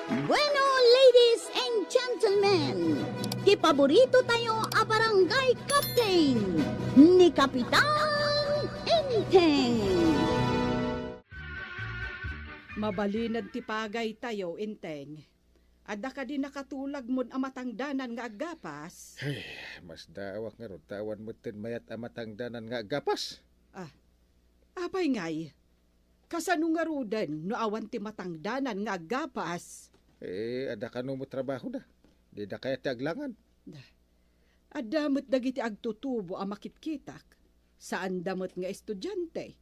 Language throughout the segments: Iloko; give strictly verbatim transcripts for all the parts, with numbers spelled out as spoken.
Bueno, ladies and gentlemen, ti paborito tayo a barangay captain, ni Kapitan Enteng. Mabalinen ti pagaytayo, Enteng. Adda kadi nakatulagmon a matangdanan nga aggapas? Ay, masdaawak ngarud ta awan metten mayat a matangdanan nga aggapas. Ah, apay ngay? Kasano ngaruden no awan ti matangdanan nga aggapas? Eh, adda kano met trabahoda. Dida kayat ti aglangan. Adda met dagiti agtutubo a makitkitak. Saanda met nga estudiante.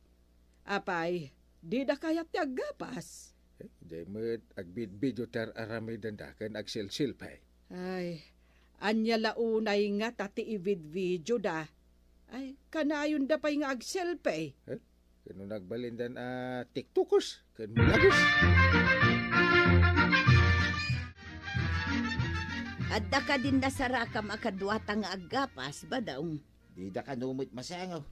Apay, dida kayat ti aggapas? Eh, diay met agbidbidio ti ar-aramidenda ken agsilsilpay. Ay, ania la unay ngata ti ibidbidioda? Ay, kanayonda pay nga agselfie. Eh, ken no nagbalindan a TikTokers ken vloggers. Adda kadin nasarakam a kaduata nga aggapas, Badong? Dida kano met masango.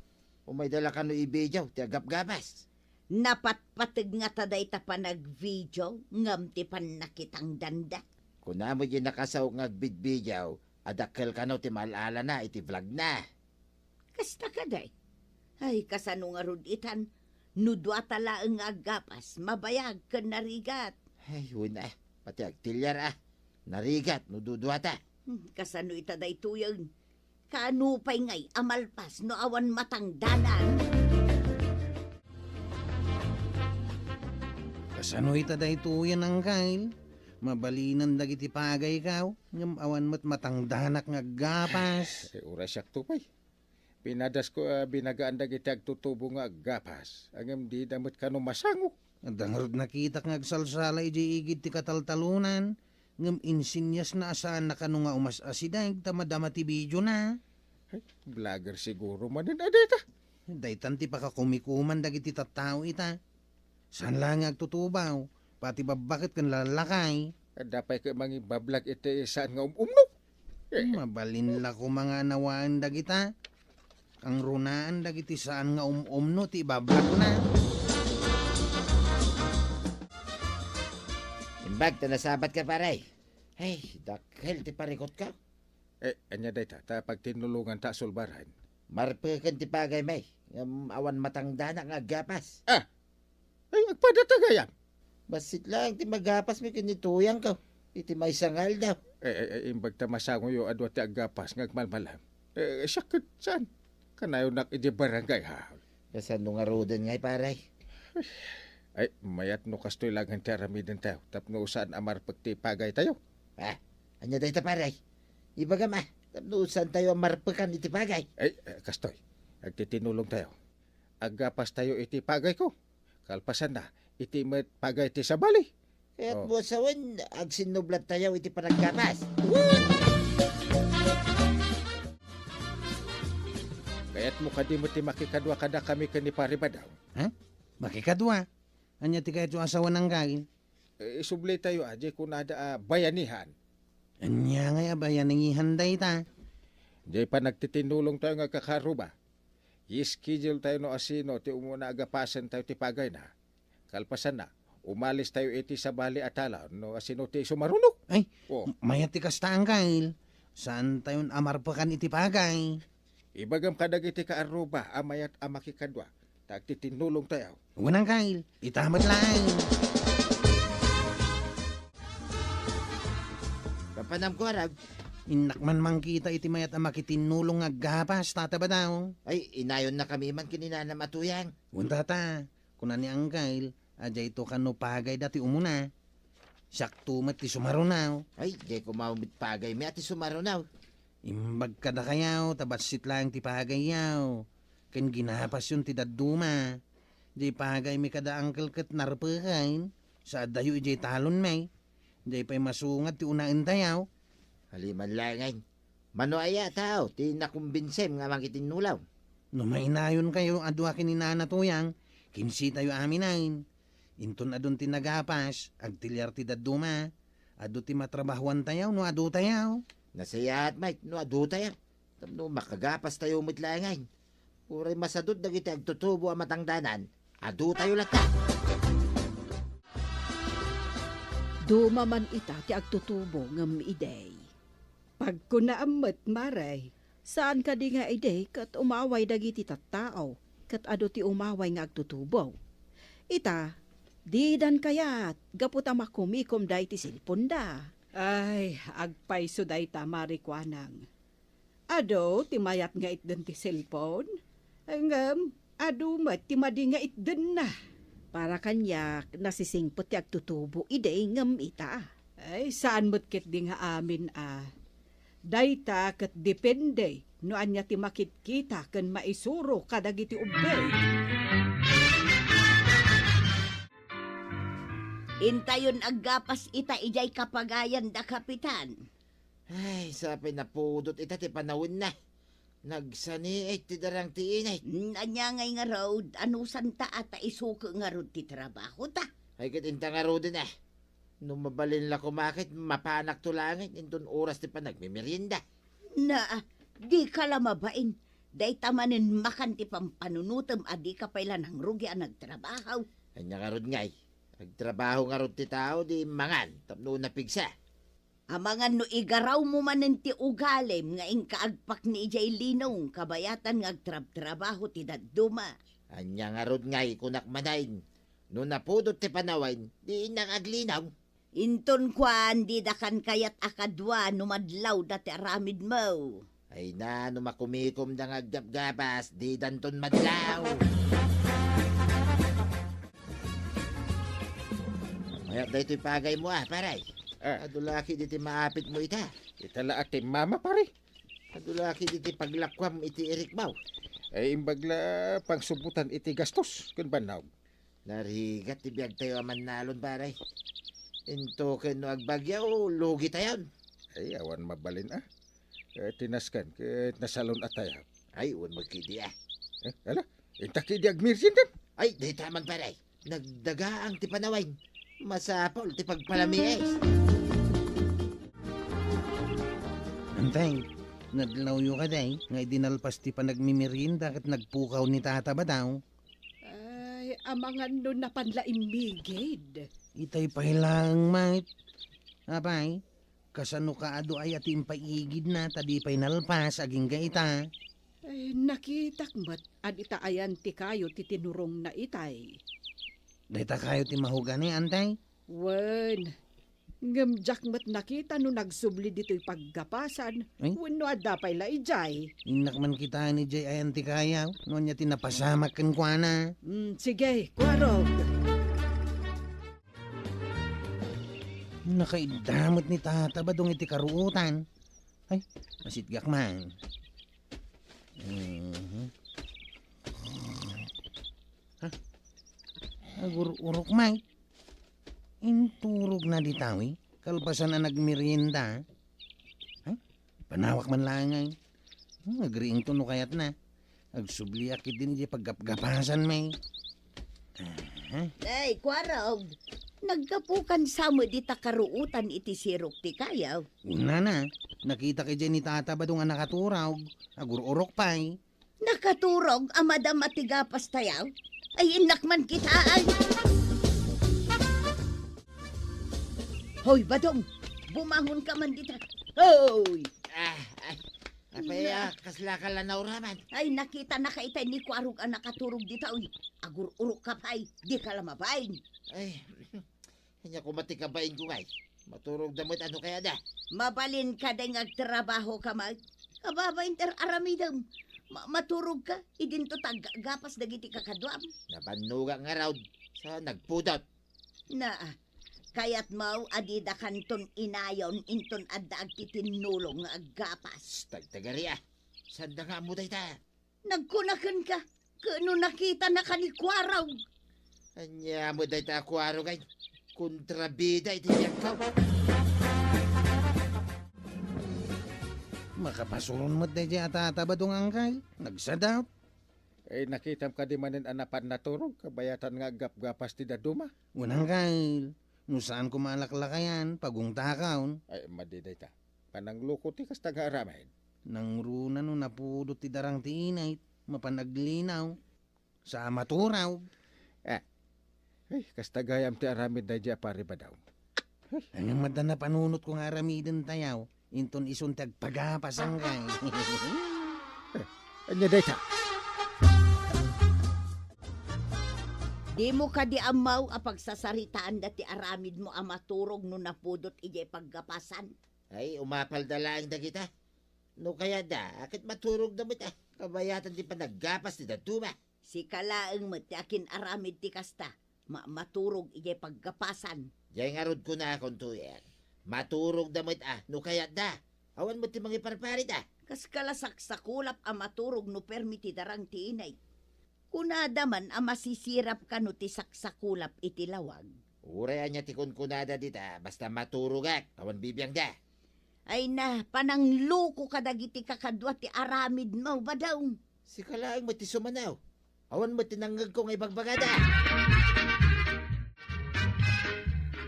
Umayda la kano ibidiaw ti agapgapas. Napatpateg ngata dayta panagbidiaw ngem ti pannakitangdanda. Kuna met diay nakasaok nga agbidbidiaw a dakkel kano ti maal-alana iti vlogna. Kasta kadi? Ay, kasano ngarud itan? No duata laeng nga aggapas, mabayag ken narigat. Ay, wen a, pati agtiliar a. Narigat no duduata. Hmm, kasano ita daytoyen? Kaano pay ngay a malpas no awan matangdanan? Kasano ita daytoyen, Angkel? Mabalinen dagiti pagaykaw, ngem awan met matangdanak nga aggapas. Eh, uray siakto pay. Pinadasko a binagaan dagiti agtutubo nga aggapas, ngem dida met kano masango. Adda ngarud nakitak nga agsalsala idiay igid ti kataltalonan, ngem insinyasna a saanna kano nga umas-asideg ta madama ti bidiona. Ay, vlogger siguro manen a dayta. Daytan ti pakakumikuman dagiti tattao ita. Saan la nga agtutubaw, pati babbaket ken lallakay. Adda pay ket mangibablag iti saan nga um-umno. Eh. Mabalin la koma nga anawaen dagita. Kangrunaan dagiti saan nga um-umno ti ibablagna. Imbag ta nasabatka, pare. Ay, dakkel ti parikutko. Eh, ania dayta, ta pagtinnulonganta a sulbaran? Marpeken ti pagaymi, ngem awan matangdanak nga aggapas. Ah! Ay, agpadata gayam. Bassit laeng ti magapasmi ken ni Tuyangko iti maysa nga aldaw. Eh, eh, eh, imbag ta masangoyo a dua ti aggapas nga agmalmalam. Eh, siak ket saan? Kanayonnak idiay barangay hall. Kasano ngaruden ngay, pare? Ay, mayat no kastoy laeng ti aramidentayo tapno saan a marpek ti pagaytayo. Ah, ania dayta, pare? Ibagam a, tapno saantayo a marpekan iti pagay. Ay, eh, kastoy. Agtitinulongtayo. Aggapastayo iti pagayko. Kalpasanna, iti met pagay ti sabali. Kayat Oh. mo a sawen, agsinnublattayo iti panaggapas. Kayatmo kadi met ti makikadua kadakami ken ni Pare Badong? Ha? Makikadua? Ania ti kayatyo a sawen, Angkel? Eh, isublitayo a, diay kunada a bayanihan. Ania ngay a bayanihan dayta? Diay panagtitinulongtayo nga kakaarruba. I-schedule tayo no asino ti umuna a gapasentayo ti pagayna. Kalpasanna, umalis tayo iti sabali a talaw no asino ti sumarunok. Ay, Oh. mayat ti kasta, Angkel. Saantayon a marpekan iti pagay. Ibagam kadagiti kaarruba a mayat a makikadua, ta agtitinulongtayo. Wen, Angkel, ita met laeng. Papanam ko, Arag. Innak man mangkita iti mayat a makitinnulong nga aggapas, Tata Badong. Ay, inayonnakami man ken ni Nanam a Tuyang. Wen, Tata, kuna ni Angkel, a diayto kano pagayda ti umuna. Siakto met ti sumarunaw. Ay, diay koma met pagaymi a ti sumarunaw. Imbag kadakayo, ta bassit laeng ti pagayyo. Ken ginapasyon ti dadduma. Diay pagaymi kada Angkel ket narpeken, sa addayo idiay talonmi. Diay pay masungad ti unaentayo. Haliman laengen. Mano aya a tao ti nakumbinsem nga mangitinnulong? No mainayonkayo a dua ken ni Nana Tuyang, kinsitayo aminen. Inton adun ti nagapas, agtiliar ti dadduma. Adu ti matrabahoantayo no adutayo. Nasayaat met no adutayo. Tapno makagapastayo met laengen. Uray masadut dagiti agtutubo a matangdanan, adutayo latta. Duma man ita ti agtutubo ngem idi. Pagkunaam met, Mare, saan kadi nga idi ket umaway dagiti tattao, ket adu ti umaway nga agtutubo. Ita, didan kayat, gapu ta makumikomda iti cellphoneda. Ay, agpayso dayta, Mare Kuanang. Adu ti mayat nga itden ti cellphone, ngem adu met ti madi nga itdenna. Para kaniak, nasisingpet ti agtutubo idi ngem ita. Ay, saan met ketdi nga amin a. Dayta ket depende no ania ti makitkita ken maisuro kadagiti ubbing. Intayon aggapas ita idiay kapagayan da Kapitan. Ay, sapay napudot ita ti panawenna. Nagsaniit ti darang ti init. Mm, ania ngay ngarud, anusanta a ta isuko ngarud ti trabahota? Ay, ket inta ngaruden a. No mabalin la koma ket mapanakto laengen inton oras ti panagmemerienda. Na, dika la mabain. Dayta manen makan ti pampanunotem a dika pay la nangrugi a nagtrabaho. Ania ngarud ngay? Agtrabaho ngarud ti tao, di mangan tapno napigsa. Amangan no igarawmo manen ti ugalim nga inka agpakni idiay linaw, kabayatan nga agtrabtrabaho ti dadduma. Ania ngarud ngay kunak manen? No napudot ti panawen, di innak aglinaw. Inton kuan, didakan kayat a kadua no madlawda ti aramidmo. Ay na, no makumikomda nga aggapgapas, didanton madlaw. Mayat daytoy pagaymo, a, pare. Ah. Adu la ketdi ti maapitmo ita. Ita la a ti mama, pare. Adu la ketdi ti paglakuam iti irikmo. Ay, imbag la pangsubbutan iti gastos ken bannog. Narigat ti biagtayo a mannalon, pare. Into ken no agbagyo, lugitayon. Ay, awan mabalin a. Eh, tinasken ket nasalun-atayo. Ay, wen met ketdi a. Eh, ala, inta ketdi agmeriendan. Ay, dayta man, pare. Nagdagaang ti panawen. Masapul ti pagpalamiis. Antay, nadlawyo kadi nga idi nalpas ti panagmemerienda ket nagpukaw ni Tata Badaw? Ay, amangan no napan la immigid. Itay pay laeng met. Apay, kasano kaadu aya ti impaigidna ta di pay nalpas agingga ita? Ay, nakitak met a dita ayan ti kayo ti tinurongna itay. Dayta kayo ti mahugani, antay? Wen, ngem diak met nakita no nagsubli ditoy paggapasan, ay? Wenno adda pay la idiay. Innak man kitaen idiay ayan ti kayaw, no ania ti napasamak kenkuana. Mm, sige, kuarog. Nakaidda met ni Tata Badong iti karuotan. Ay, masitgak man. Mhm. Ha? Agur-urok, may. Inturogna dita, wi. Kalpasan a nagmerienda. Ay, panawak man laeng, ay. Hmm, agriingto no kayatna. Agsubliak ketdin idiay paggapgapasan, may. Aha. Ay, kuarog. Naggapukan sa met dita karuotan iti sirok ti kayaw. Unana, nakitak idiay ni Tata Badong a nakaturog. Agur-urok pay. Nakaturog a madama ti gapas tayaw? Ay, innak man kitaen. Hoy, Badong! Bumangon ka man dita. Hoy! Ah, ay, apay, ah, kasla ka la nauraman? Ay, nakita na ka itay ni Kuarog a nakaturog dita, uy. Agur-urok ka pay, di ka la mabain. Ay, ania koma ti kabain ko, ngay? Maturog da met ano kaya da? Mabalin ka deng agtrabaho ka, may. Kababain ti ar-aramidem. Ma-, maturog ka, idinto taggapas dagiti kakaduam. Nabannoga nga raud, sa nagpudot. Na, kayat mo a didakanton inayon inton adda agtitinnulong nga aggapas. Tagtagari, ah. Sanda nga ammo dayta? Nagkunaken ka, ket no nakita na ka ni Kuarog. Ania mo dayta a Kuarog ay kontrabida iti biagko. Makapasuron met daydi a tatabadong angkay, nagsadap. Eh, nakitam kadi manen a napan naturog, kabayatan nga aggapgapas ti dadduma? Unang kail, no saan ko malaklakayan, pagungtakaon. Ay, madi dayta. Panangluko ti kasta nga aramid. Nangruna no napudot ti darang ti init, mapan aglinaw. Sa maturog. Eh, ay, kasta gayam ti aramid daydi a pari Badaw. Ngem adda napanunotko nga aramidentayo, inton isun ti agpagapas, anggaw. Ania dayta? Dimo kadi ammo a pagsasaritaanda ti aramidmo a maturog no napudot idiay paggapasan? Ay, umapalda laeng dagita. No kayatda, ket maturogda met, a, kabayatan ti panaggapas ti dadduma. Sika laeng met ti akin-aramid ti kasta, ma-, maturog idiay paggapasan. Diay ngarud kunakon, tuyak. Maturogda met, a, no kayatda. Awan met ti mangiparparit, a. Kaskala saksakulap a maturog no permi ti darang ti inay. Kunada man a masisirap kano ti saksakulap iti lawag. Uray ania ti kunkunada dita, basta maturogak, awan bibiangda. Ay na, panangluko kadagiti kakadua ti aramidmo, Badong. Sika laeng met ti sumanaw. Awan met ti nangngegko nga ibagbagada.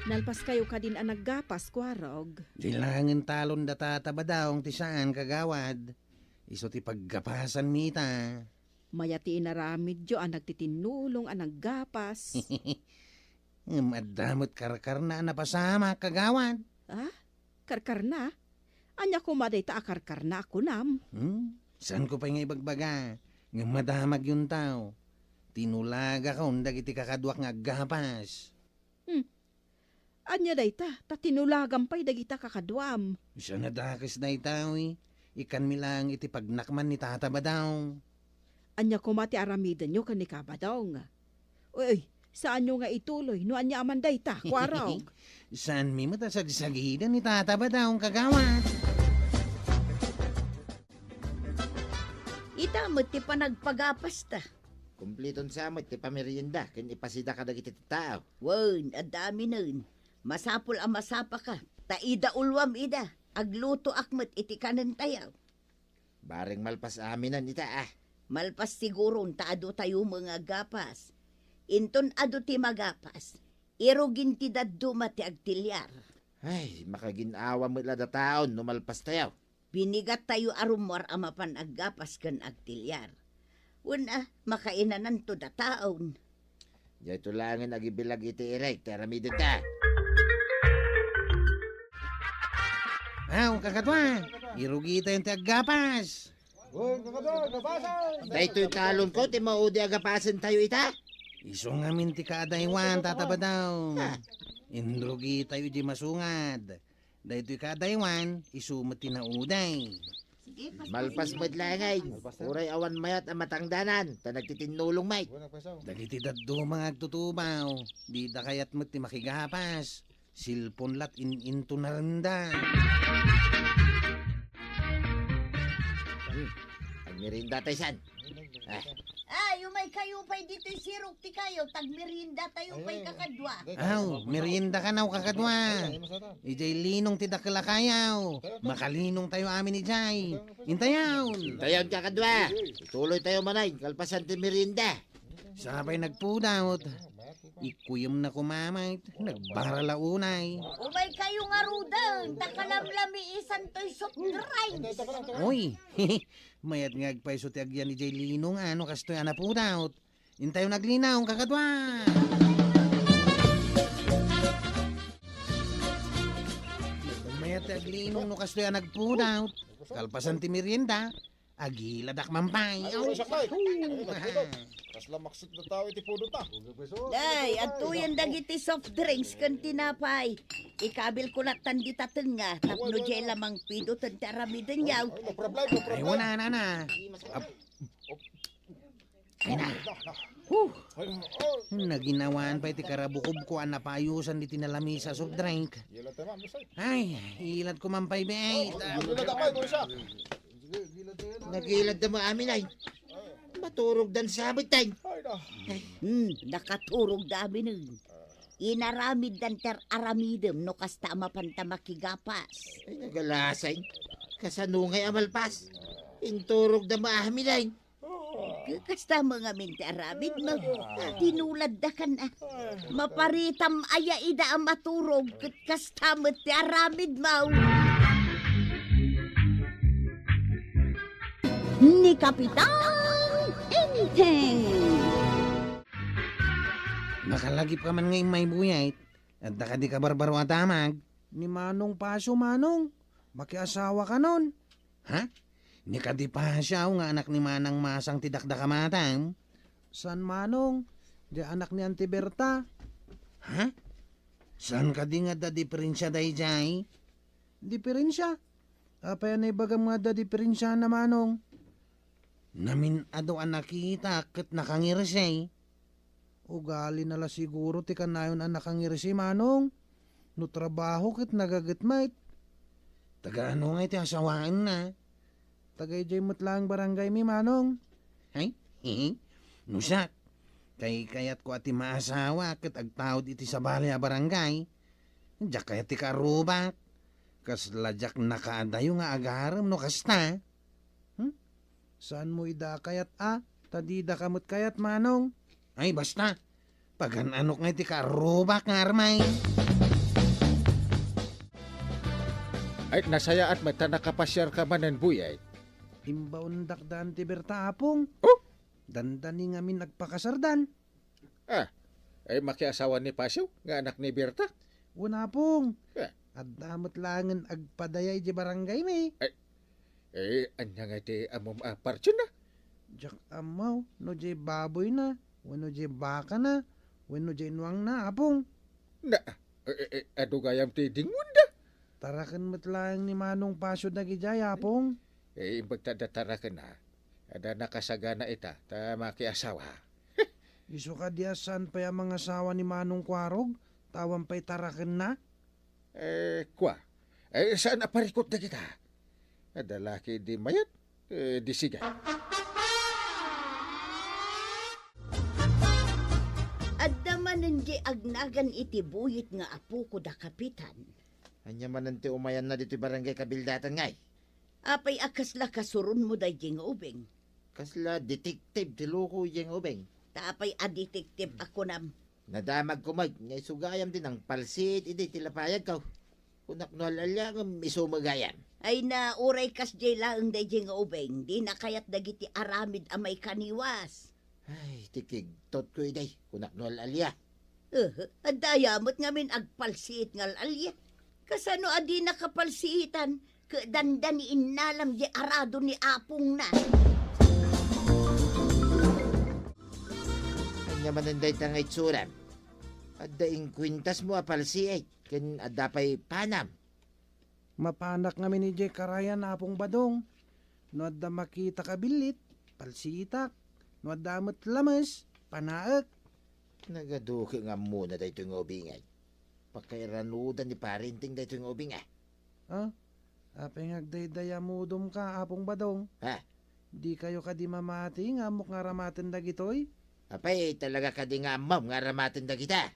Nalpaskayo kadin a naggapas, Kuarog? Di laengen talon da Tata Badong ti saan, kagawad. Isu ti paggapasanmi ita. Mayat ti inaramidyo a nagtitinnulong a naggapas. Ngem adda met karkarna a napasamak, kagawad. Ah? Karkarna? Ania koma dayta a karkarna a kunam? Hmm? Saanko pay nga ibagbaga, ngem madamagyonto. Tinulagakon dagiti kakaduak nga aggapas. Hmm. Ania dayta, ta tinulagam pay dagita kakaduam? Saan a dakes dayta, wi. Ikkanmi laeng iti pagnakman ni Tata Badong. Ania koma ti aramidenyo ken ni Kabadong? Uy, saanyo nga ituloy no ania a man dayta, Kuarog? Saanmi met a sagsagiden ni Tata Badong, kagawad. Ita met ti panagpagapasta. Kumpliton sa met ti pamerienda ken ipasida kadagiti tattao. Wen, adda aminen. Masapul a masapaka, ta idauluam ida. Aglutoak met iti kanentayo. Bareng malpas aminen ita, a. Malpas siguron ta adu tayo met nga aggapas. Inton adu ti magapas, irugin ti dadduma ti agtiliar. Ay, makagin-awa met la dataon no malpas tayo. Binigat tayo a rummuar a mapan aggapas ken agtiliar. Wen a, makainananto dataon. Dayto laengen agibilag iti irek ti aramidenta. Aw, kakadua, irugitayon ti aggapas. Uy, kakadua, gapasan! Daytoy talonko ti maudi a gapasentayo ita. Isu ngamin ti kaadaywan, Tata Badong. Ha? Inrugitayo di masungad. Daytoy kaadaywan, isu met ti nauday. Sige, pas-, malpas met laeng. Uray awan mayat a matangdanan, ta nagtitinnulong met. Dagiti dadduma nga agtutubaw, dida kayat met ti makigapas. Cellphone la't in-intonarenda. Hmm. Agmerienda tayo san? Ah. Ay, umay kayo pay ditoy sirok ti kayo, tagmerienda tayo pay kakadua. Aw, merienda kanaw kakadua. Idiay linong ti dakkel a kayo. Makalinong tayo amin idiay. Intayon. Intayon kakadua. Ituloy tayo manay, kalpasan ti merienda. Sapay nagpudot. Ikuyemna koma met, nagbara la unay. Umay kayo ngaruden, ta kalamlamiisantoy soft drinks. Uy, mayat nga agpayso ti agyan idiay linong, a, no kastoy a napudot. Intayon aglinaw, kakadua. Mayat ti aglinong no kastoy a nagpudot. Kalpasan ti merienda, agiladak man pay. Ay, uray siak, tay. Ay, nagpudot. Kasla maksut na tao iti pudot na. Day, adtoyen dagiti soft drinks ken tinapay. Ikabil ko lattan dita tengnga tapno diay la mangpidoten ti aramidenyo. Ay, no problem, no problem. Ay, wala, nana. Ap-, Ay na. Huh. Naginawaan pay ti karabukobko a napaayusan diti nalamisa a soft drink. Ay, ilatko man pay, be. Ay, nagilat da maamin, ay. Maturog dan sabit, ay. Hmm, nakaturog da amin, eh. Inaramid dan ter aramidem no kasta a mapanta makigapas. Ay, nagalasay. Kasano ngay a malpas? Inturog da maamin, ay. Kasta mo ngamin ti aramid mo. Tinulad da kan, ah. Maparitam aya ida a maturog ket kasta met ti aramid mo. Ni Kapitan Enteng. Nakalagip ka man nga immay buyay. Adda kadi kabarbaro a damag? Ni Manong Pasio, Manong. Makiasawa kanon. Ha? Ni kadi Pasio nga anak ni Manang Masang ti dakdakamatam? San, Manong. Di anak ni Auntie Berta. Ha? Saan kadi nga adda diferensia daydiay? Diferensia? Apay a naibagam nga adda diferensiana, Manong? Namin-adu a nakita ket nakangirsi. Ugalina la siguro ti kanayon a nakangirsi, Manong. No trabaho ket nagaget met. Taga ano nga iti asawaenna? Taga idiay met laeng barangay mi, Manong. Ay, no siak, kaykayatko a ti maasawa ket agtaud iti sabali a barangay. Diak kayat ti kaarrubak. Kasla diak nakaadayo nga agarem no kasta. Hmm? Saanmo ida kayat a? Ta didaka met kayat, Manong. Ay, basta. Pagan-anok nga iti kaarrubak nga armay. Ay, nasayaat met ta nakapasiarka manen, Buyay. Imbaondak da Auntie Berta, Apong. Oh? Dandani ngamin agpakasardan. Ah, ay makiasawa ni Pasio nga anak ni Berta? Wen, Apong. Ah. Adda met laengen agpadaya idiay barangay mi. Ay, eh, ania nga iti ammom a partienna? Diak ammo no diay baboyna, wenno diay bakana, wenno diay nuangna, Apong. Na, eh, eh, eh, adu gayam ti dingonda? Taraken met laeng ni Manong Pasio dagidiay, Apong. Eh, imbag ta adda taraken, ha? Adda nakasagana ita, ta makiasawa. Isu kadi a saan pay a mangasawa ni Manong Kuarog, ta awan pay tarakenna? Eh, kua. Eh, saan a parikut dagita? Adda laki di mayat, eh, di siga. Adda manen di agnagan iti buyit nga apoko da Kapitan. Ania manen ti umayanna ditoy barangay kabildatan ngay? Apay a kasla kasuronmo daydi nga ubing? Kasla detective ti loko idiay nga ubing. Ta apay a detective a kunam? Nadamagko met nga isu gayam ti nangpalsiit idi ti lapayagko. Kunak no al-alia ngem isu met gayam. Ay na, uray kasdiay laeng daydi nga ubing, dina kayat dagiti aramid a maikaniwas. Ay, ti kigtotko idi, kunak no al-alia. Eh, adda aya met ngamin agpalsiit nga al-alia. Kasano a dina kapalsiitan? Ket dandani innalam di arado ni apongna. Ania manen dayta nga itsuram? Adda inkuentasmo a palsiit, ken adda pay panam. Mapanak ngamin idiay karayan, Apong Badong. No adda makitak a billit, palsiitak. No adda met lames, panaek. Nagaduke nga ammona daytoy nga ubingay. Pakairanudan ni Parinting daytoy nga ubing, ah. Ha? Apay nga agdaydayamudom ka, Apong Badong? Ha? Di kayo kadi mamati nga ammok nga aramaten dagitoy? Apay, talaga kadi nga ammom nga aramaten dagita?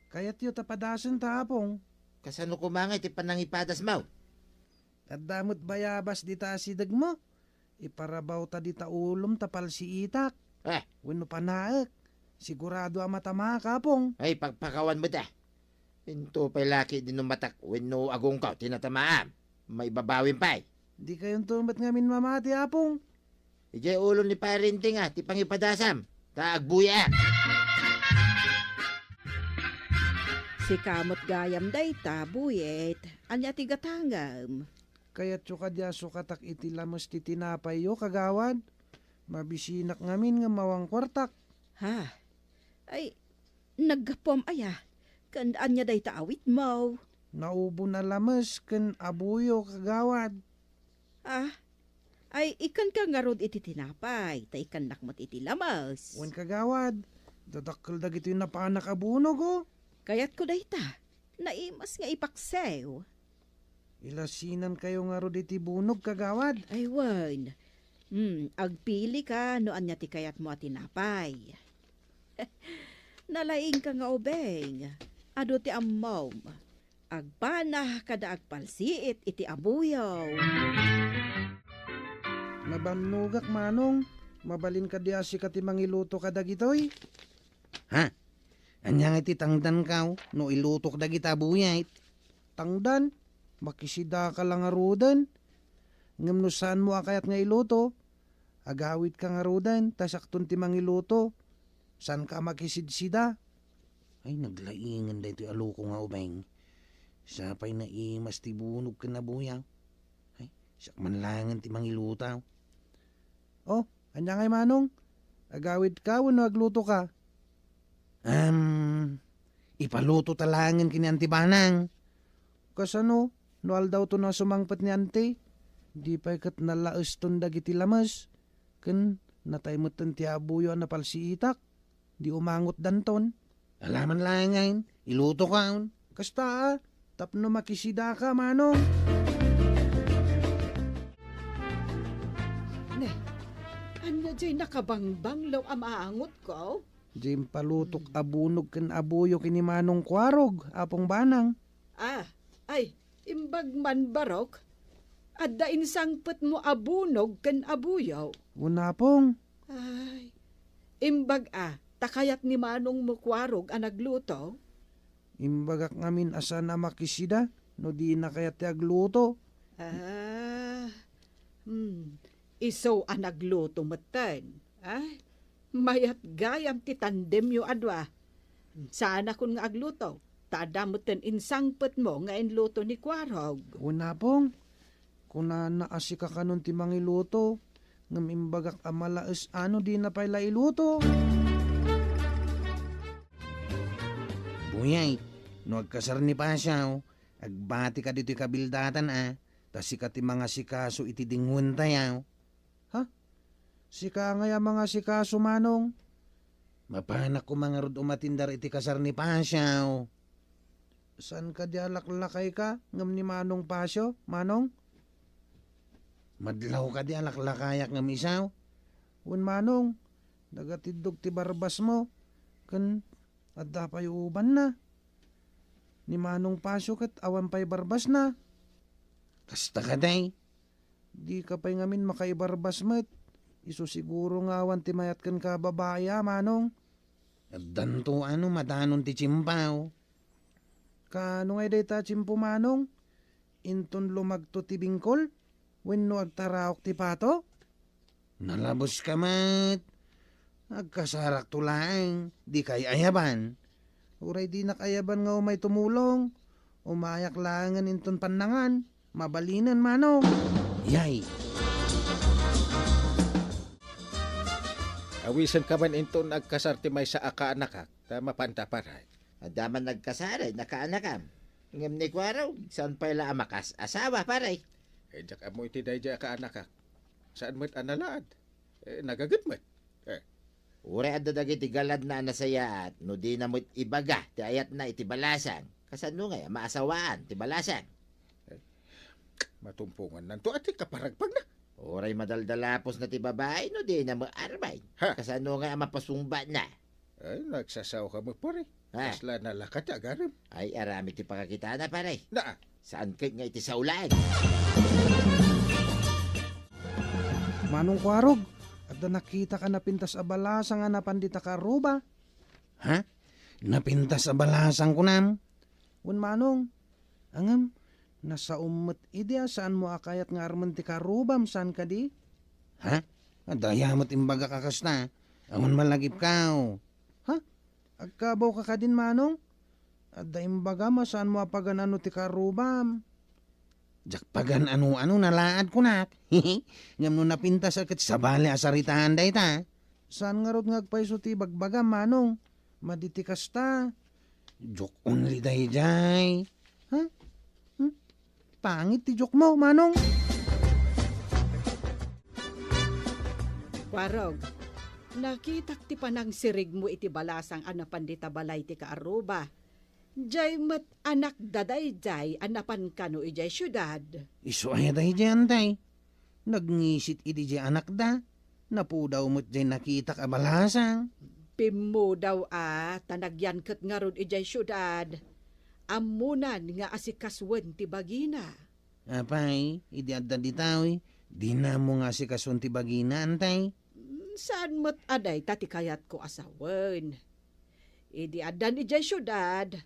Kayatyo ta padasen ta, Apong. Kasano koma nga iti panangipadasmo? Adda met bayabas dita asidegmo. Iparabaw ta dita ulom ta palsiitak. Ah. Wenno panaek. Sigurado a matama, Apong. Ay, pagpakawan mo da. Into pay laki di numatak wenno agungko ti natamaam. Maibabawim pay. Di kayonto met ngamin mamati, Apong. Idiay ulo ni Parinting a ti pangipadasam, ta agbuyaak. Sika met gayam dayta, Buyet. Ania ti gatangem? Kayatyo kadi a sukatak iti lames ti tinapayyo, kagawad? Mabisinak ngamin ngem awan kuartak. Ha? Ay, naggapuam aya? Ken ania dayta awitmo? Naubon a lames ken abuyo, kagawad. Ah, ay, ikkanka ngarud iti tinapay, ta ikkannak met iti lames. Wen, kagawad, dadakkel dagitoy napanak a bunog, oh. Kayatko dayta. Naimas nga ipaksew. Ilasinankayo ngarud iti bunog, kagawad. Ay, wen. Hmm, agpilika no ania ti kayatmo a tinapay. Nalaingka nga ubing. Adu ti ammom. Agpana kada agpalsiit iti abuyaw. Nabannogak, Manong. Mabalin kadi a sika ti mangiluto kadagitoy? Ha? Ania nga iti tangdanko no ilutok dagita a buyat? Tangdan? Makisidaka la ngaruden. Ngem no saanmo a kayat nga iluto, agawidka ngaruden ta siakton ti mangiluto. Saanka a makisidsida. Ay, naglaingan daytoy a loko nga ubing. Sapay naimas ti bunog ken abuyaw. Ay, siak man laengen ti mangiluto. Oh, ania ngay, Manong? Agawidka wenno aglutoka? Am, ipaluto ta laengen ken ni Anti Banang. Kasano? No aldawto a sumangpet ni Anti, di pay ket nalaeston dagiti lames, ken natay metten ti abuyo a napalsiitak. Di umangotdanton. Ala man laengen, ilutokan. Kasta, a, tapno makisidaka, Manong. Ne, ania jay nakabangbanglo a maangotko? Jay impalutok a bunog ken abuyo ken ni Manong Kuarog, Apong Banang. Ah, ay, imbag man, barok. Adda insangpetmo a bunog ken abuyo. Wen, Apong. Ay, imbag a, ta kayat ni Manongmo Kuarog a nagluto? Imbagak ngamin a saan a makisida no dina kayat ti agluto. Ah, hmm. Isu a nagluto metten. Ay, mayat gayam ti tandemyo a dua. Saanakon nga agluto, ta adda metten insangpetmo nga inluto ni Kuarog. Wen, Apong, kunana a sika kanon ti mangiluto, ngem imbagak a malaes a no dina pay la iluto. Buyay, no agkasar ni Pasiaw, agbatika ditoy kabildatan a, ta sika ti mangasikaso iti dingwentayaw. Ha? Sika ngay a mangasikaso, Manong? Mapanak koma ngarud umatindar iti kasar ni Pasiaw. Saan kadi a laklakayka ngem ni Manong Pasio, Manong? Madlaw kadi a laklakayak ngem isaw? Wen, Manong, nagatiddog ti barbasmo, ken adda pay ubanna. Ni Manong Pasio ket awan pay barbasna. Kasta kadi? Dika pay ngamin makaibarbas met. Isu siguro nga awan ti mayat kenka a babai a, Manong. Addanto a no madanon ti tiempaw. Kaano ngay dayta a tiempo, Manong? Inton lumagto ti bingkol wenno agtaraok ti pato? Nalabuska met. Agkasarakto laeng, dikay ayaban. Uray dinak ayaban nga umay tumulong, umayak laengen inton pannangan. Mabalinen, Manong. Yay! Awisenka man inton agkasar ti maysa a kaanakak, ta mapanta, pare. Adda man nagkasar a kaanakam. Ngem ni Kuarog, saan pay la a makas-asawa, pare? Eh, diak ammo iti daydiay a kaanakak. Saan met a nalaad? Eh, nagaged met. Eh. Uray adda dagiti galadna a nasayaat, no dina met ibaga ti ayatna iti balasang, kasano ngay a maasawaan ti balasang? Eh, matumpongannanto a ti kaparagpagna. Uray madaldalapusna ti babai, no dina met armen. Ha? Kasano ngay a mapasungbatna? Ay, nagsasaoka met, pare. Ha? Kasla nalaka ti agarem. Ay, aramid ti pakakitana, pare. Naa. Saan ket nga iti saulaen? Manong Kuarog, adda nakitak a napintas a balasang a napan dita karruba. Ha? Napintas a balasang kunam? Wen, Manong. Ngem, nasaom met idi a saanmo a kayat nga armen ti karrubam, saan kadi? Ha? Adda aya met imbagak a kasta? Awan malagipkaw. Ha? Agkabawka kadin, Manong? Adda imbagam a saanmo a pagan-ano ti karrubam. Diak pagan-ano-ano, nalaad kunak. Ngem no napintas a ket sabali a saritaan dayta. Saan ngarud nga agpayso ti ibagbagam, Manong? Madi ti kasta. Joke only daydiay. Ha? Hmm? Pangit ti joke mo, Manong. Kuarog, nakitak ti panangsirigmo iti balasang a napan dita balay ti kaarruba. Jay met anakda daydiay a napan kano idiay siudad. Isu aya daydiay, Antay? Nagngisit idi jay anakda. Napudaw met jay nakitak a balasang. Pimmudaw a, ta nagyan ket ngarud idiay siudad. Ammonan nga asikasuen ti bagina. Apay, idi adda ditoy, dina ammo nga asikasuen ti bagina, Antay? Mm, saan met a dayta ti kayatko a sawen. Idi addan idiay siudad,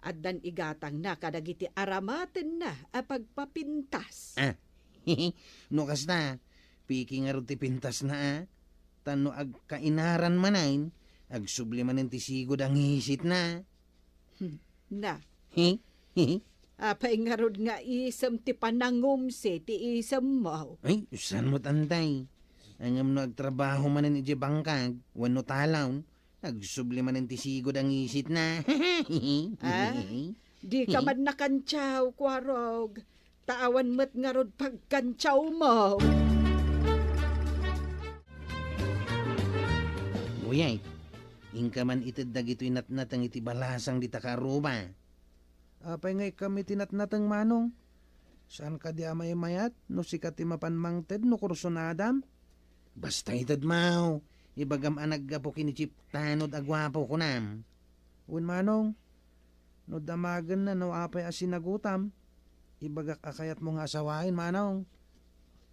addan igatangna kadagiti aramatenna a pagpapintas. Ah, no kasta, piki ngarud ti pintasna, a? Ta no agkainaran manen, agsubli manen ti sigud a ngisitna. Na, He? He? Apay ngarud nga isem ti panangumsi ti isemmo? Ay, saan met, Antay? Ngem no agtrabaho manen idiay bangkag wenno talawn, agsubli manen ti sigud a ngisitna. Ah, di ka man nakantiaw, Kuarog. Ta awan met ngarud pagkantiawmo. Uyay, inka man ited dagitoy natnateng iti balasang dita kaarruba. Apay nga ikkam iti natnateng, Manong? Saan kadi a maymayat no sika ti mapan mangted no kursunadam? Basta ited, Maw. Ibagam a naggapu ken ni Chief Tanod a guapo, kunam. Wen, Manong, no damagenna no apay a sinagutam, ibagak a kayatmo nga asawaen, Manong.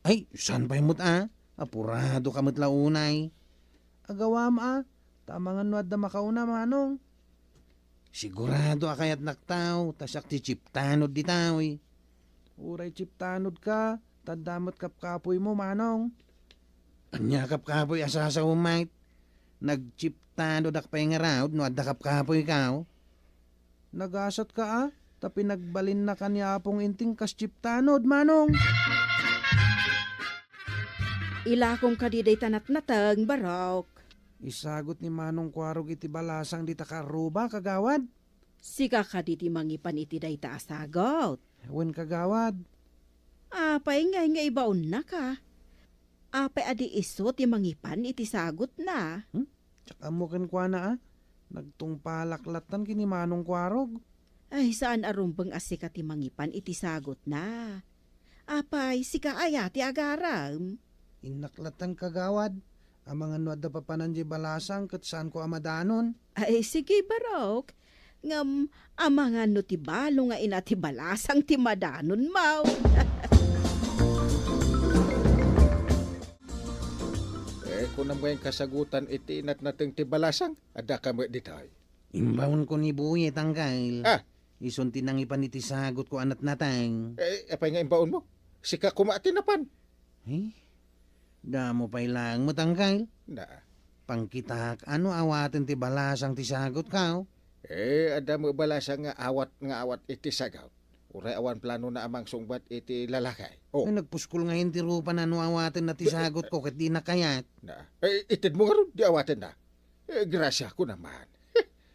Ay, saan pay met a? Apurado ka met la unay. Agawam a, ta amangan no adda makauna, Manong. Sigurado a kayatnak taw, ta siak ti Chief Tanod ditaw. Uray Chief Tanod ka, ta adda met kapkapoymo, Manong. Ania kapkapoy a sasawem, Mike? Nag-Chief Tanodak pay ngarud no adda kapkapoykaw? Nagasat ka a, ta pinagbalinna ka ni Apong Inting kas Chief Tanod, Manong. Ilakom kadi dayta natnateng, Barok. Isagut ni Manong Kuarog iti balasang dita kaarruba, kagawad? Sika kadi ti mangipan iti dayta a sagut? Wen, kagawad. Apay ngay nga ibaonnaka? Apay a di isu ti mangipan iti sagutna? Hmm? Diak ammo kenkuana a. Nagtungpalak lattan ken ni Manong Kuarog. Ay, saan a rumbeng a sika ti mangipan iti sagutna. Apay, sika aya ti agarem? Innak lattan, kagawad. Amangan no adda papanan diay balasang ket saanko a madanon. Ay, sige, Barok. Ngem amangan no ti balo nga ina ti balasang ti madanonmo. Eh, kunam nga inkasagutan iti natnateng ti balasang, adda ka met ditoy. Imbaonko ni Buyet, Angkel. Ah! Isun ti nangipan iti sagutko a natnateng. Eh, apay nga imbaonmo? Sika koma ti napan. Eh? Damo pay laeng met, Angkel. Na. Pangkitak, no awaten ti balasang ti sagutko? Eh, adda met balasang nga awat nga awat iti sagut. Uray awan planona a mangsungbat iti lalaki. Oh. Ay, nagpuskol ngayen ti rupana no awatenna ti sagutko ket dina kayat. Na. Eh, itedmo ngarud, di awatenna. Eh, grasiako naman.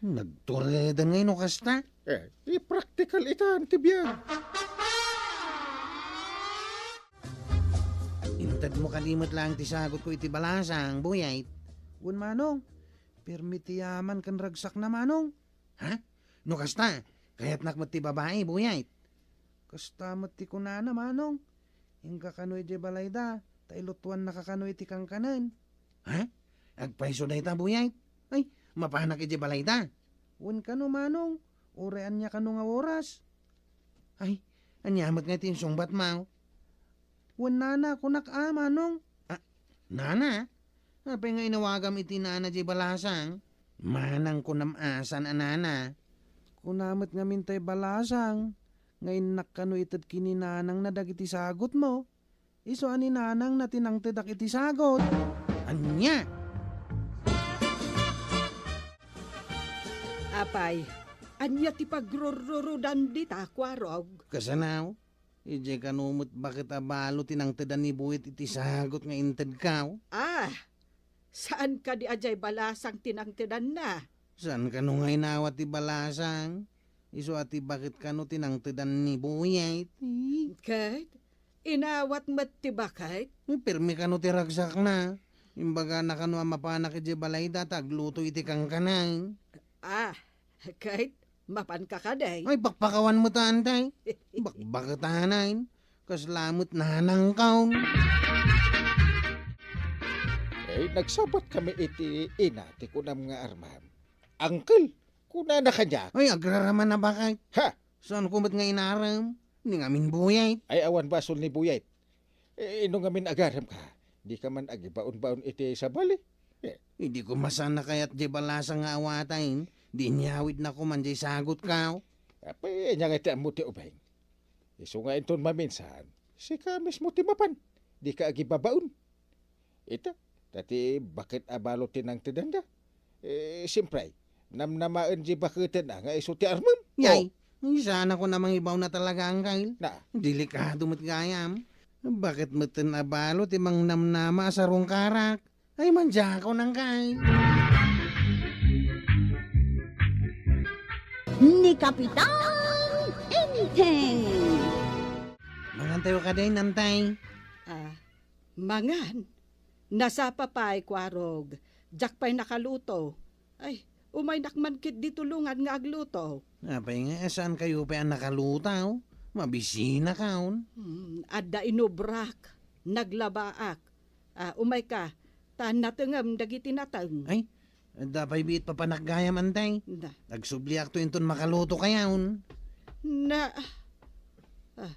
Nagturedan ngay no kasta? Eh, ti praktikal itan ti biag. Intedmo kadi met laeng ti sagutko iti balasang, Buyet? Wen, Manong. Pirmi ti yaman ken ragsakna, Manong. Ha? No kasta, kayatnak met ti babai, Buyet? Kasta met ti kunana, Manong. Inka kano idiay balayda, ta ilutuannaka kano iti kankanen. Ha? Agpayso dayta, Buyet? Ay, mapanak idiay balayda. Wen kano, Manong, uray ania kano nga oras. Ay, ania met nga ti insungbatmo? Wen nana, kunak a, Manong. Ah, nana? Apay nga inawagam iti nana diay balasang? Manang kunam a saan a nana. Kuna met ngamin tay balasang nga innak kano ited ken ni nanangna dagiti sagutmo. Isu a ni nanangna ti nangtedak iti sagut. Ania? Apay, ania ti pagrurrurudan dita, Kuarog? Kasano? Idiay kano met baket a balo ti nangtedan ni Buyet iti sagut nga intedko? Ah, saan kadi a diay balasang ti nangtedanna? Saan kano nga inawat ti balasang? Isu a ti baket kano ti nangtedan ni Buyet. Ket, inawat met ti baket? Pirmi kano ti ragsakna. Imbagana kano a mapanak idiay balayda ta agluto iti kankanen. Ah, ket, mapanka kadi? Ay, pakpakawan met, Antay. Bakbaketanen. Kasla met nanangko. Eh, nagsabat kami iti ina ti kunam nga armam. Angkel, kunana kaniak. Ay, agraraman a baket. Ha? Saanko met nga inaram? Ni ngamin Buyet. Ay, awan basol ni Buyet. Eh, no ngamin agarem ka, di ka man agibaon-baon iti sabali. Eh. Idi ko masana kayat diay balasang nga awaten, di inyawidnako man diay sagutko. Apay, ania nga ti ammo ti ubing? Isu nga inton maminsan, sika mismo ti mapan, di ka agibabaon. Ita, ta ti baket a balo ti nangtedanda. Eh, siyempre, Namnamaen di baketen a nga isu ti armem. Yay, oh. Ay, saan ako na mangibaw na talaga, Angkel. Na. Delikado met gayam. Bakit metten a balo ti mangnamnama a sarungkarak? Ay, mandiakon, Angkel. Ni Kapitan Enteng. Mangantayo kadi, Nantay. Ah, mangan. Nasapa pay, Kuarog. Diak pay nakaluto. Ay, umaynak man ketdi tulongan nga agluto. Apay nga, saan kayo pay a nakaluto? Mabisinakaon. Hmm, adda inubrak. Naglabaak. Ah, umayka, ta natengem dagiti nateng. Ay, adda pay biit papanak gayam, Antay. Na. Agsubliakto inton makaluto kayaon. Na, ah,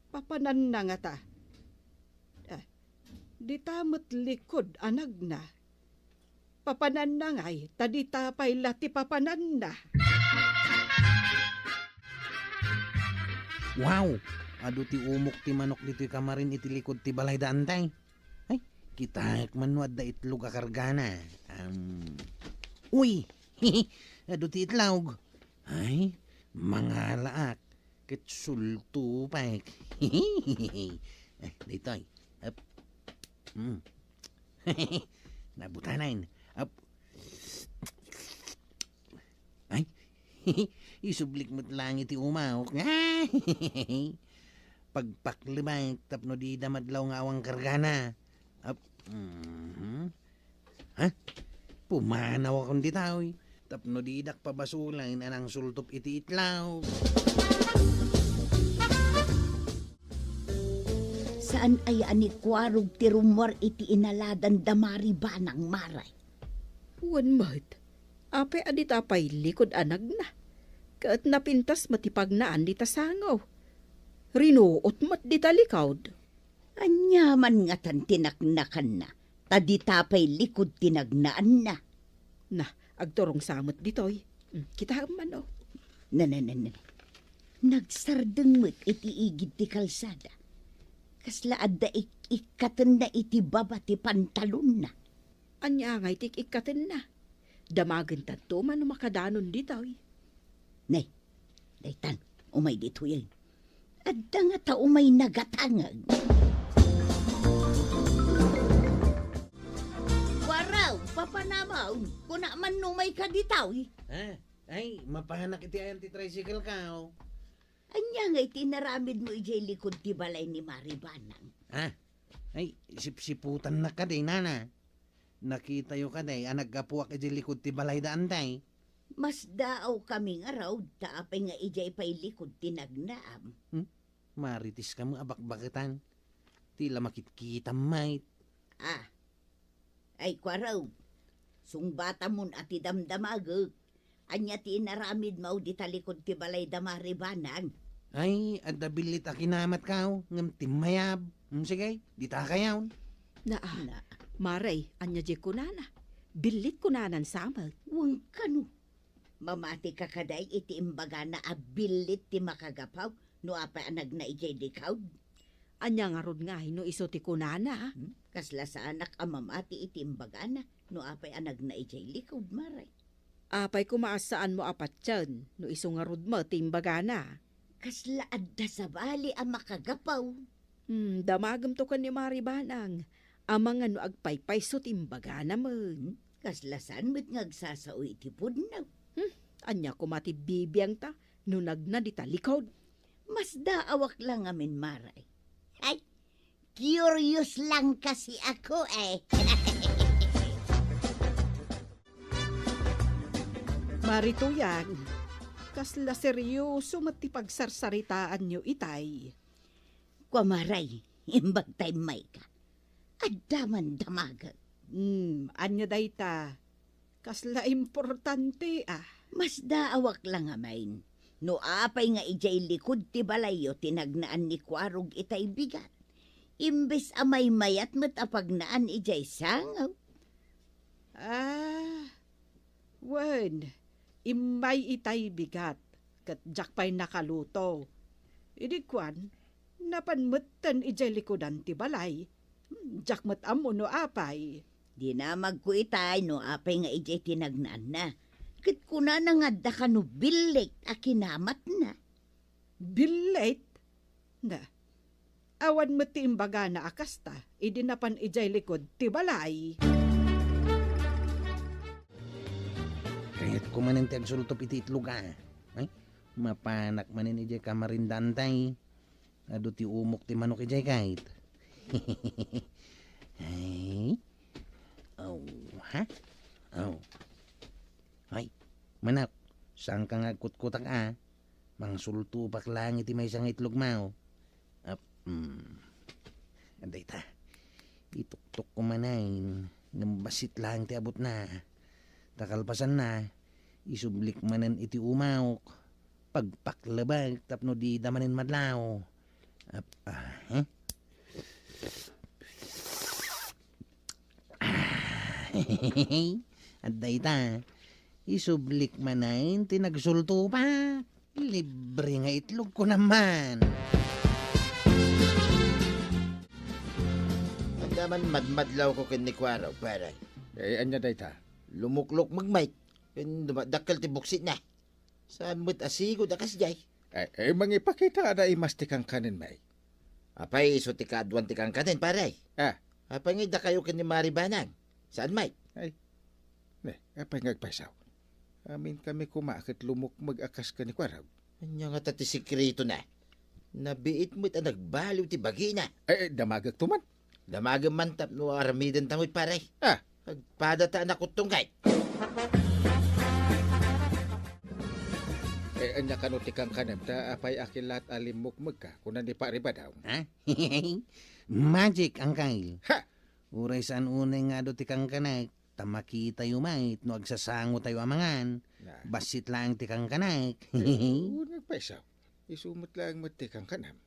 papananna ngata. Ah, dita met likud a nagna. Papananna ngay, ta dita pay la ti papananna. Wow! Adu ti umok ti manok ditoy kamarin iti likud ti balay da, Antay. Ay, kitaek man no adda itlog a kargana. Am, uy! Adu ti itlog. Ay, mangalaak. Ket sultupek. Eh, daytoy. Ap. Mm. Nabutanen. Ap. Ay. Isublik met lang iti umawok. Pagpaklibek tapno dida madlaw nga awan kargana. Ap. Mhm. Ha? Pumanawakon ditoy. Tapno didak pabasolen a nangsultop iti itlog. Saan aya a ni Kuarog ti rummuar iti inaladan da Mari Banang, Mare? Wen met. Apay a dita pay likud a nagna. Ket napintas met ti pagnaan dita sango. Rinuot met dita likud. Ania man ngatan ti naknakanna, ta dita pay likud ti nagnaanna. Na, agturong sa met ditoy. Hmm, kitaem man, oh. Na, na, na, na. Nagsardeng met iti igid ti kalsada. Kasla adda ik-ikkatenna iti baba ti pantalonna. Ania ngay ti ik-ikkatenna? Damagen tanto mano makadanon ditoy. Nay, daytan, umay ditoy. Adda ngata umay nagatangag. Waraw, papanamaon, kuna man no umayka ditoy. Ha? Ay, mapanak iti ayan ti tricycle ka, oh. Ania ngay ti inaramidmo idiay likud ti balay ni Mari Banang? Ha? Ay, sipsiputannak kadi, nana. Nakitayo kadi a naggapuak idiay likud ti balay da, Antay. Masdaawkami ngarud, ta apay nga idiay pay likud ti nagnaam. Hmm? Maritis kami a bakbaketan. Ti la makitkitam met. Ah. Ay, Kuarog, sungbatamon a ti damdamagek. Ania ti inaramidmo dita likud ti balay da Mari Banang? Ay, adda billit a kinamat kao, ngem timmayab. Hmm, sige, dita kayaon. Naa, Na. Mare, ania diay kunana? Billit kunanan sa met. Wen kano. Mamati ka kadi iti imbagana a billit ti makagapu no apay a nagna idiay likud? Ania ngarud ngay no isu ti kunana? Hmm? Kasla saanak a mamati iti imbagana no apay a nagna idiay likud, Mare. Apay koma a saanmo a patien no isu ngarud met ti imbagana? Kasla adda sabali a makagapu. Hmm, damagemto ken ni Mari Banang. Amangan no agpaypayso ti imbagana met. Hmm, kasla saan met nga agsasao iti pudno. Hmm, ania koma ti bibiangta no nagna dita likud? Masdaawak la ngamin, Mare. Ay, curious lang kasi ako, eh. Mari Tuyang, kasla seryoso met ti pagsarsaritaanyo itay. Kua, Mare, imbag ta immayka. Adda man damagek. Hmm, ania dayta? Kasla importante, ah. Masdaawak la ngamin no apay nga idiay likud ti balayyo ti nagnaan ni Kuarog itay bigat. Imbes a maymayat met a pagnaan idiay sango. Ah, wen, immay itay bigat, ket diak pay nakaluto. Idi kuan, napan metten idiay likudan ti balay. Hmm, diak met ammo no apay. Dinamagko itay no apay nga idiay ti nagnaanna. ket kunana nga adda kano billit a kinamatna. Billit? Na, awan met ti imbagana a kasta idi napan idiay likud ti balay. Kayatko manen ti agsultup iti itlog a. Ay, mapanak manen idiay kamarindanta. Adu ti umok ti manok idiay kayat. Ay. Aw, ha? Aw. Ay, manok, saanka nga agkutkutak a? Mangsultupak laeng iti maysa nga itlog maw. Ap-, mm. Adda ita. Ituktok ko manen, ngem bassit laeng ti abutna. Ta kalpasanna, isublik manen iti umawk. Pagpaklebek tapno dida manen madlaw. Ap-, ah, eh? Adda ita. Isublik manen ti nagsultupak. Libre nga itlog ko naman. Adda man madmadlaw ko ken ni Kuarog, pare. Eh, ania dayta? Lumuklok magmay. Ken dumadakkel ti buksitna. Saan met a sigud a kasdiay? Eh, eh, mangipakita a naimas ti kankanen, Mike. Apay isu ti kaaduan ti kankanen, pare? Ah. Apay nga dakayo ken ni Mari Banang? Saan, Mike? Ay. Ne, apay nga agpayso? Amin kami koma ket lumukmeg a kas ken ni Kuarog. Ania ngata ti sekretona? Nabiit met a nagbaliw ti bagina. Eh, eh, damagek to man. Damagem man tapno aramidenta met, pare. Ah. Agpadata a nakuttong kay. Eh, ania kano ti kankanem ta apay a kilat a limmukmegka, kuna ni Pari Badaw? Ha? Magic, Angkel. Ha! Uray saan unay nga adu ti kankanek, ta makitayo met no agsasangotayo a mangan. Na. Bassit laeng ti kankanek. Eh, unay payso. Isu met laeng met ti kankanem.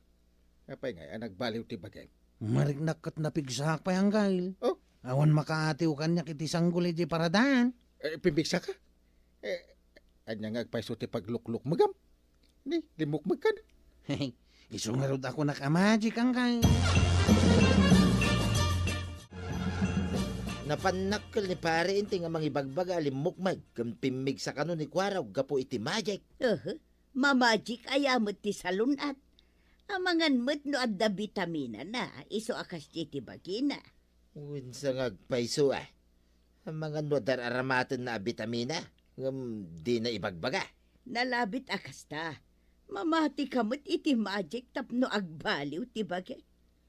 Apay ngay a nagbaliw ti bagim? Mariknak ket napigsaak pay, Angkel. Oh? Awan makaatiw kaniak iti sanggol idiay paradaan. Eh, pimmigsaka? Eh, ania nga agpayso ti pagluklukmegam? Ni, limmukmegkan? Isu ngarud a kunak a magic, Angkel. Napannakkel ni Pare Inti nga mangibagbaga a limmukmeg ken pimmigsa kano ni Kuarog gapu iti magic. Aha. Mamajik aya met ti salun-at. Amangan met no adda bitaminana, isu a kasdiay ti bagina. Wen sa nga agpayso a. Amangan no adda ar-aramatenna a bitamina, ngem dina ibagbaga. Nalabit a kasta. Mamatika met iti majik tapno agbaliw ti bagi.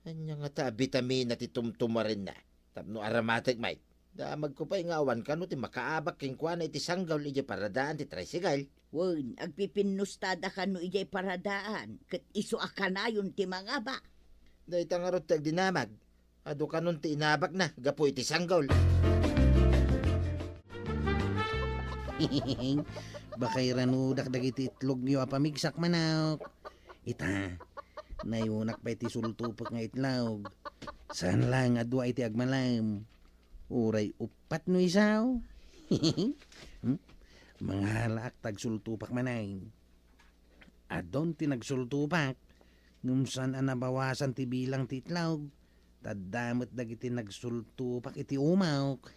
Ania ngata a bitamina ti tumtumarenna tapno aramatek, Mike? Damagko pay nga awan kano ti makaabak kenkuana iti sanggol idiay paradaan ti tricycle. Wen, agpipinnustada kano idiay paradaan, ket isu a kanayon ti mangabak. Dayta ngarud ti agdinamag, adu kanon ti inabakna gapu iti sanggol. Baka iranudak dagiti itlogyo a pamigsak, manok. Ita, nayunak pay ti sultupek nga itlog. Saan laeng a dua iti agmalem. Uray uppat no isaw. Hmm? Mangalaak ta agsultupak manen. Adun ti nagsultupak, ngem saan a nabawasan ti bilang ti itlog. Ta adda met dagiti nagsultupak iti umawk.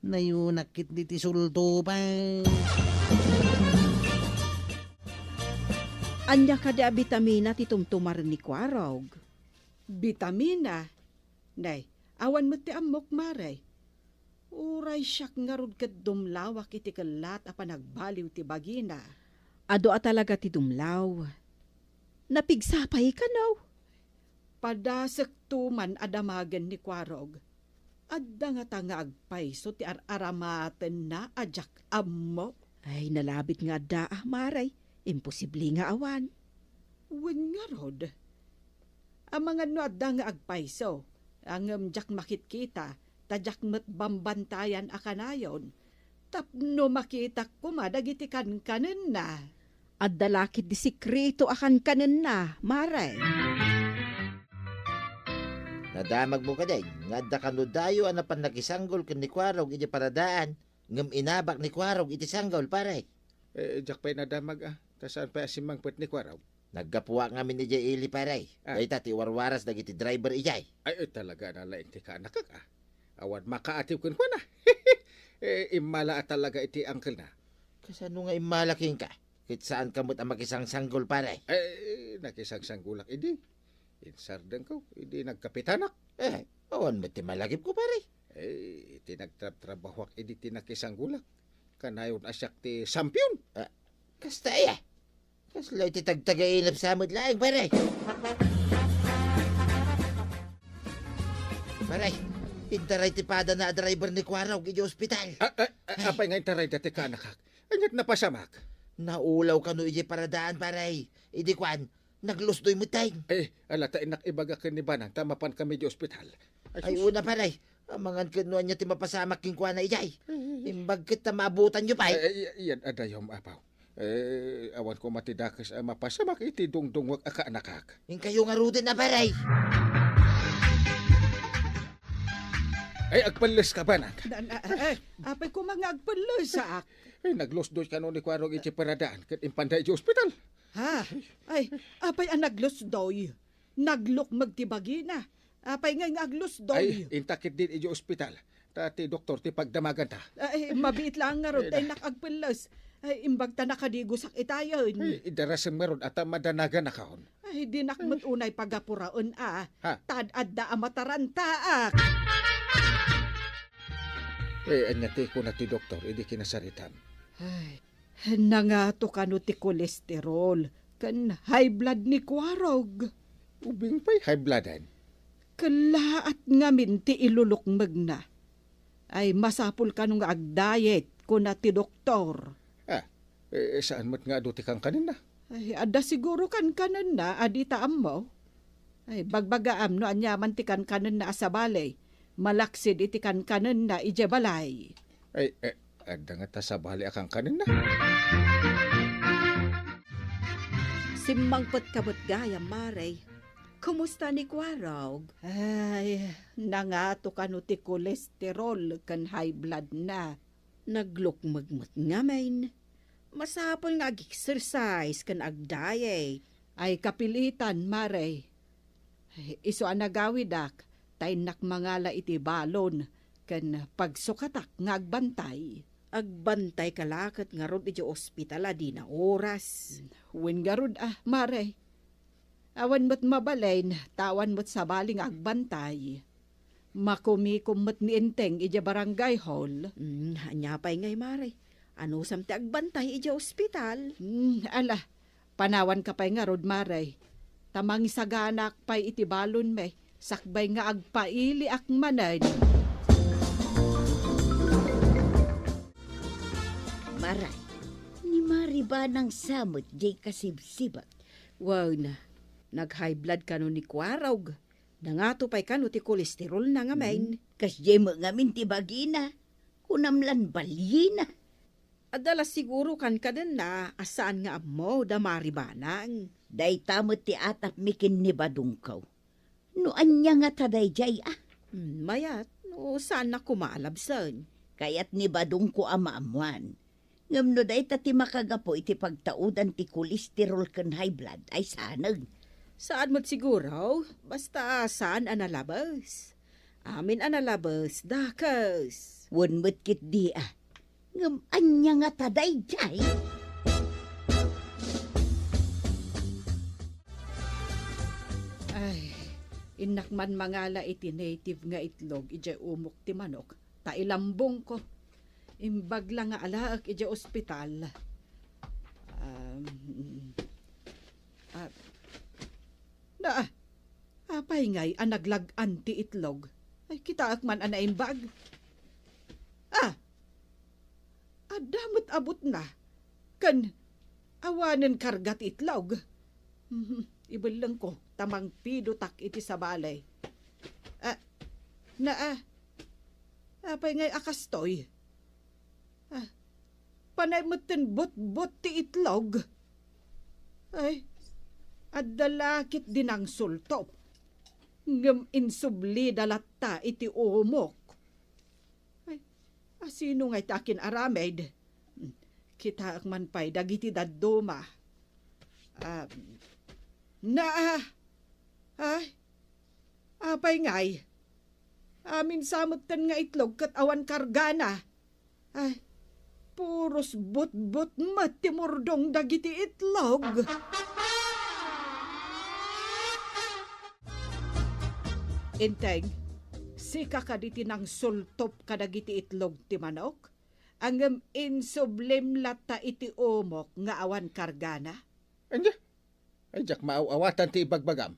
Nayunak ketdi ti sultupak. Ania kadi a bitamina ti tumtumaren ni Kuarog? Bitamina? Nay, awan met ti ammok, Mare. Uray siak ngarud ket dumlawak iti kellat a panagbaliw ti bagina. Adu a talaga ti dumlaw. Napigsa pay kano? Padasekto man a damagen ni Kuarog. Adda ngata nga agpayso ti ar-aramatenna a diak ammo? Ay, nalabit nga adda, ah, Mare. Imposible nga awan. Wen ngarud. Amangan no adda nga agpayso, ngem diak makitkita, ta diak met bambantayan a kanayon, tapno makitak koma dagiti kankanenna. Adda la ketdi sekreto a kankanenna, Mare. Nadamagmo kadi nga adda kano dayo a napan nakisanggol ken ni Kuarog iti paradaan, ngem inabak ni Kuarog iti sanggol, pare? Eh, diak pay nadamag, ah. Ta saan pay a simmangpet ni Kuarog? Naggapuak ngamin idiay ili, pare. Ah. Dayta ti warwaras dagiti driver idiay. Ay, ay, talaga na laeng ti kaanakak, ah. Awan makaatiw kenkuana. Eh, immala a talaga iti angkelna. Kasano nga immala kenka? Ket saanka met a makisangsanggol, pare? Eh, nakisangsanggolak idi. Insardengko, idi nagkapitanak. Eh, awan met ti malagipko, pare. Eh, iti nagtrabtrabahoak idi ti nakisanggola. Kanayon a siak ti sampion. Ah, kasta aya. Kasla iti tagtagainep sa met laeng, pare. Pare, intaray ti padana a driver ni Kuarog iti ospital. Ah, ah, ah, apay nga intaray dati kaanakak? Aniat napasamak? Naulaw kano iti paradaan, pare. Idi kuan, naglusdoy met tayo. Eh, ala ta innak ibaga ken ni Banang ta mapan kami di ospital. Ay, sus. Una, pare. Amangan ket no ania ti mapasamak kenkuana idiay. Imbag ket ta maabutanyo pay. Eh, eh, yan, adayom, apaw. Eh, awan ko mati dakes a mapasamak iti dungdungwak a kaanakak. Inkayo ngaruden a, pare. Ay, agpelles ka, Banang. Na, na, eh, apay koma nga agpellesak? Ay, naglusdoy kano ni Kuarog iti paradaan ket impanda iti ospital. Ha? Ay, apay a naglusdoy? Naglukmeg ti bagina. Apay ngay nga aglusdoy? Ay, inta ketdin iti ospital. Ta ti doktor ti pagdamaganta. Ay, mabiit laeng ngarud, ay, ta innak agpelles. Ay, imbag ta nakadigosak itayen. Ay, idarasem ngarud a ta madanaganakon. Ay, dinak met unay pagapuraen a. Ha? Tad adda a matarantaak. Eh, ania ti kuna ti doktor idi kinasaritam? Ay, nangato kano ti kolesterol ken high blood ni Kuarog. Ubing pay high bloodan? Kellaat ngamin ti ilulukmegna. Ay, masapul kano nga agdayet, kuna ti doktor. Ah, eh, saan met nga adu ti kankanenna? Ay, adda siguro kankanenna a dita ammo. Ay, bagbagaam no aniaman ti kankanenna a sabali, malaksid iti kankanenna idiay balay. Ay, eh, adda ngata sabali a kankanenna? Simmangpetka met gayam, Mare. Kumusta ni Kuarog? Ay, nangato kano ti kolesterol ken high blood na. Naglukmeg met ngamin. Masapul nga ag-exercise ken ag-diet. Ay kapilitan, Mare. Isu a nagawidak, ta innak mangala iti balon ken pagsukatak nga agbantay. Agbantayka la ket ngarud iti ospital a dina oras. Wen ngarud a, Mare. Awan met mabalin, ta awan met sabali nga agbantay. Makumikom met ni Enteng idiay barangay hall. Mm, ania pay ngay, Mare? Anusam ti agbantay idiay ospital? Mm, ala, panawanka pay ngarud, Mare. Ta mangisaganak pay iti balonmi, sakbay nga agpailiak manen. Maray, ni Mari ba nang samot jay kasibsibak? Wen, nag-high blood kano ni Kuarog. Nangato pay kano ti kolesterolna ngamin. Hmm, kasdiay met ngamin ti bagina. Kunam lan balina. Adda la siguro kankanenna a saan nga ammo da Mari Banang. Dayta met ti atapmi ken ni Badongko. No ania ngata daydiay a? Hmm, mayat, no saanna koma a labsen. Kayat ni Badongko a maammoan. Ngem no dayta ti makagapu iti pagtaudan ti kolesterol ken high blood, ay saneg. Saan met siguro, basta saan a nalabes. Amin a nalabes, dakes. Wen met ketdi a. Ngem ania ngata daydiay? Ay, innak man mangala iti native nga itlog idiay umok ti manok, ta ilambongko. Imbag la nga alaek idiay ospital. Um, ah, na, apay ngay a naglag-an ti itlog? Ay, kitaek man a naimbag. Ah! Adda met abutna, ken awanen karga ti itlog. Mhm, ibellengko ta mangpidotak iti sabali. Ah, na, ah, apay ngay a kastoy? Ah, panay metten butbut ti itlog. Ay, adda la ketdi nangsultop. Ngem insublida latta iti umok. Ay, asino ngay ti akin-aramid? Kitaek man pay dagiti dadduma. Ah, na, ah, ay, apay ngay? Amin sa metten nga itlog ket awan kargana. Ay, puros butbot met ti murdong dagiti itlog. Enteng, sika kadi ti nangsultop kadagiti itlog ti manok? Ngem insublim latta iti umok nga awan kargana? Ania? Ay, diak maaw-awatan ti ibagbagam.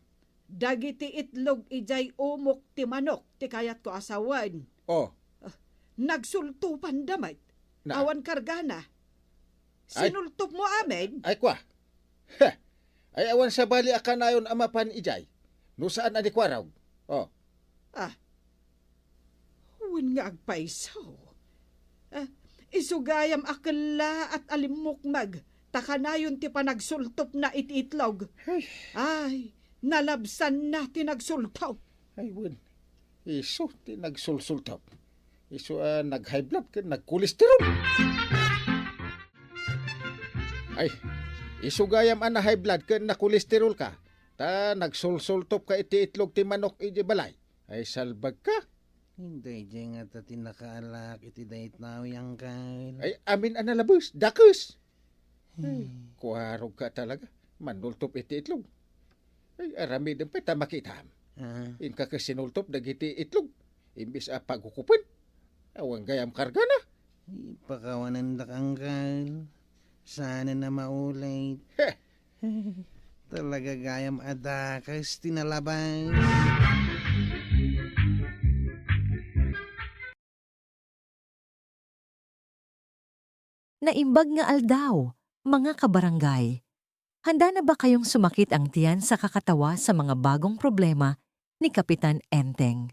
Dagiti itlog idiay umok ti manok ti kayatko a sawen. Oh. Ah, nagsultopanda met. Na. Awan kargana. Ay. Sinultopmo amin? Ay, kua. Heh. Ay, awan sabali a kanayon a mapan idiay. No saan a ni Kuarog. Oh. Ah. Wen nga agpayso. Ah, isu gayam a kellaat a limmukmeg, ta kanayon ti panagsultopna iti itlog. Ay. Ay, nalabsanna ti nagsultop. Ay, wen. Isu ti nagsulsultop. Isu a nag-high blood ken nagkolesterol. Ay, isu gayam a na-high blood ken nakolesterol ka, ta nagsulsultop ka iti itlog ti manok iti balay. Ay, salbag ka. Daydiay ngata ti nakaalak iti dayta, Uncle. Ay, amin a nalabes, dakes. Ay, hmm. Kuarog ka talaga. Manultop iti itlog. Ay, aramiden pay ta makitam. Ah. Inka ket sinultop dagiti itlog. Imbes a pagukupen. Awan gayam kargana. Ipakawanendak, Uncle. Saan a maulit. Heh. Talaga gayam a dakes ti nalabas. Naimbag nga aldaw, mga kabarangay. Handa na ba kayong sumakit ang tiyan sa kakatawa sa mga bagong problema ni Kapitan Enteng?